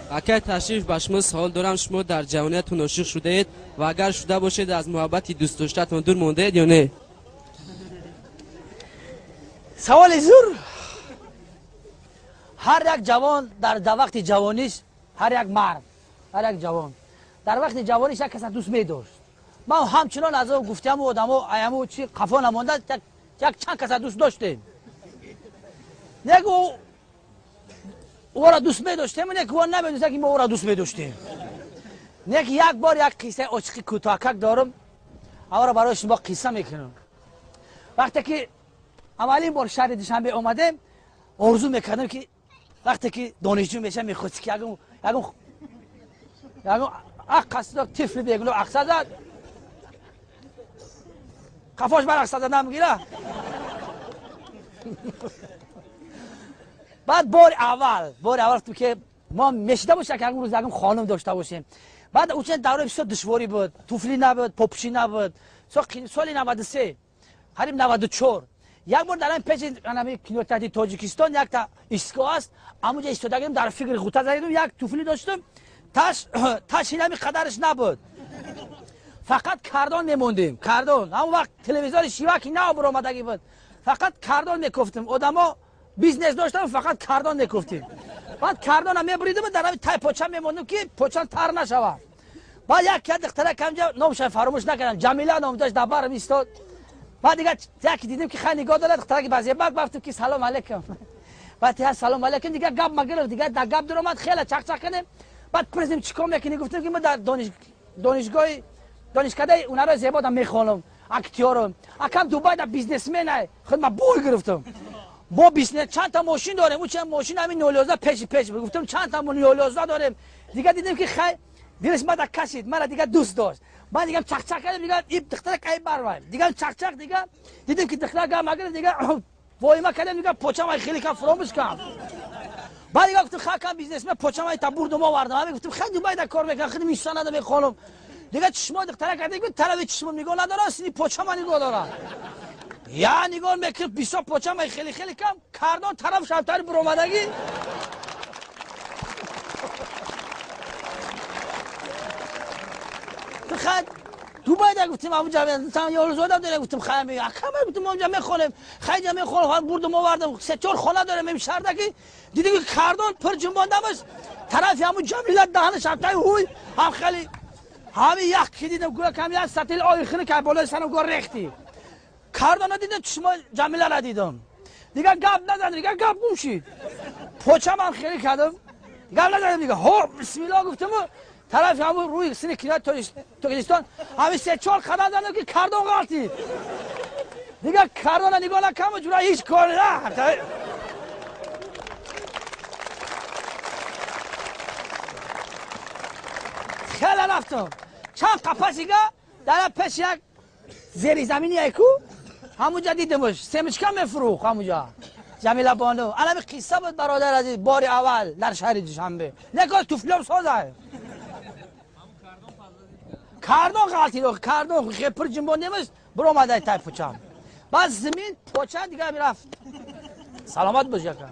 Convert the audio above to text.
Акай Ташриф, ба шумо савол дорам. Шумо дар ҷавониятон ошиқ шудаед ва агар шуда бошед, аз муҳаббати дӯстдоштаатон дур мондаед ё не? Саволи зур. Ҳар як ҷавон дар вақти ҷавониш, ҳар як мард, ҳар як ҷавон дар вақти ҷавониш як каса дӯст медошт. Ман ҳамчунон аз гуфтиаму одамо аяму чи қафо намонда, як чанд каса дӯст доштем. Неку ӯро дӯст медоштем, не ки ӯ намедониста, ки мо ӯро дӯст медоштем. Не ки як бор як қиссаи ошиқи кӯтоҳакак дорам, авро барои шумо қисса мекунам. Вақте ки аввалин бор шаҳри Душанбе омадем, орзу мекардем, ки вақте ки донишҷӯ мешавам, мехости ки ягон ақ қасдо тифли бегуноҳ ақса зад, қафош бар ақса зад намегира. Баъд бори аввал гуфтем, ки мо мешида бошем, ки ягон рӯз ягон хонум дошта бошем. Баъд учен давраи бисёр душворӣ буд, туфли набуд, попушӣ набуд. Соли 93, қариб 94, як бор дар пеши анами кинотеатри Тоҷикистон якта истгоҳ аст, амуҷа истодагим, дар фикри ғута задидум. Як туфли доштум, таш ҳинами қадараш набуд, фақат кардон мемондем, кардон. Ҳамон вақт телевизори шиваки нав баромадагӣ буд, фақат кардон мекуфтем. Одамо бизнес доштам, фақат кардон мекуфтем. Баъд кардона мебуридим, дар ҳами тай поча мемондем, ки поча тар нашавад. Баъд як духтара камҷа, номша фаромӯш накардам, Ҷамила ном дошт, дар барм истод. Баъд дига яке дидем, ки хай нигоҳ дорад, духтараки базебак. Гуфтем, ки салом алейкум. Баъд я салом алейкум, дига гап магирифт, дига дар гап дуромад, хеле чақчақ кардем. Баъд пурсидем, чӣ кор мекунӣ? Гуфтем, ки мо дар донишгоҳи донишкадаи ҳунарҳои зебо да мехонам, актёрам, акам Дубай да бизнесменай. Худ ма бой гирифтам, мо бизнес, чандта мошин дорем. Ӯ чанд мошин, ҳамин 011 пеши пеш. Гуфтам, чандта 011 дорем. Дига дидем, ки хай дилаш мада кашид, мара дига дӯст дошт. Баъд дигам чақчақ кардем, дига иб духтара кай барвай, дигам чақчақ, дига дидем, ки духтара гап нагирифт, дига воима кардем, дига почамай хеле кам фуромӯш кам. Баъд дига гуфтем, хай кам бизнесмен, почамай та бурдум, овардам. Ҳами гуфтем, хай Дубай да кор мекунам, худим инсонада мехонам. Дига чишмои духтара кардем, тарафи чишмом нигоҳ надорам, сини почама нигоҳ дорам. Я нигоҳ мекунам, бисёр почамай хеле хеле кам кардон, тараф шамтари буромадагӣ. Хай Дубай да гуфтем, амуҷа ёрзода дорем. Гуфтем, хай акама, гуфтем, онҷа мехонем, хай ҷа мехонем. Бурдум, овардам, се чор хона дорем ем шаҳрда, ки дидем, ки кардон пир ҷунбондамаш тарафи ҳамун Ҷамила, даҳани шамтаи ҳуй ҳам хеле ҳами як ки дидам, гӯя кам як сатил ои хинак ай болои сарам го рехти. Кардона дидам, чишмо Ҷамилара дидам, дига гап назадам, дига гап гум шид. Почамам хеле кардам, гап назадам, дига ҳо бисмилло гуфтаму тарафи ҳамун рӯи сини кинои Тоҷикистон ҳами се чор қадам задам, ки кардон ғалтид. Дига кардона нигоҳ накаму ҷура ҳеҷ кор на. Хеле рафтам, чанд қапасига дар пеш як зеризамини яку ҳамунҷа дидимш, семечка мефурӯхт ҳамунҷа Ҷамила бону. Анами қисса буд, бародар азиз, бори аввал дар шаҳри Душанбе. Неко туфлиём созай, кардон ғалтид, кардон пир ҷунбондемаш, биромадай тай пучам, баъд зимин поча дига мерафт. Саломат бош, яка.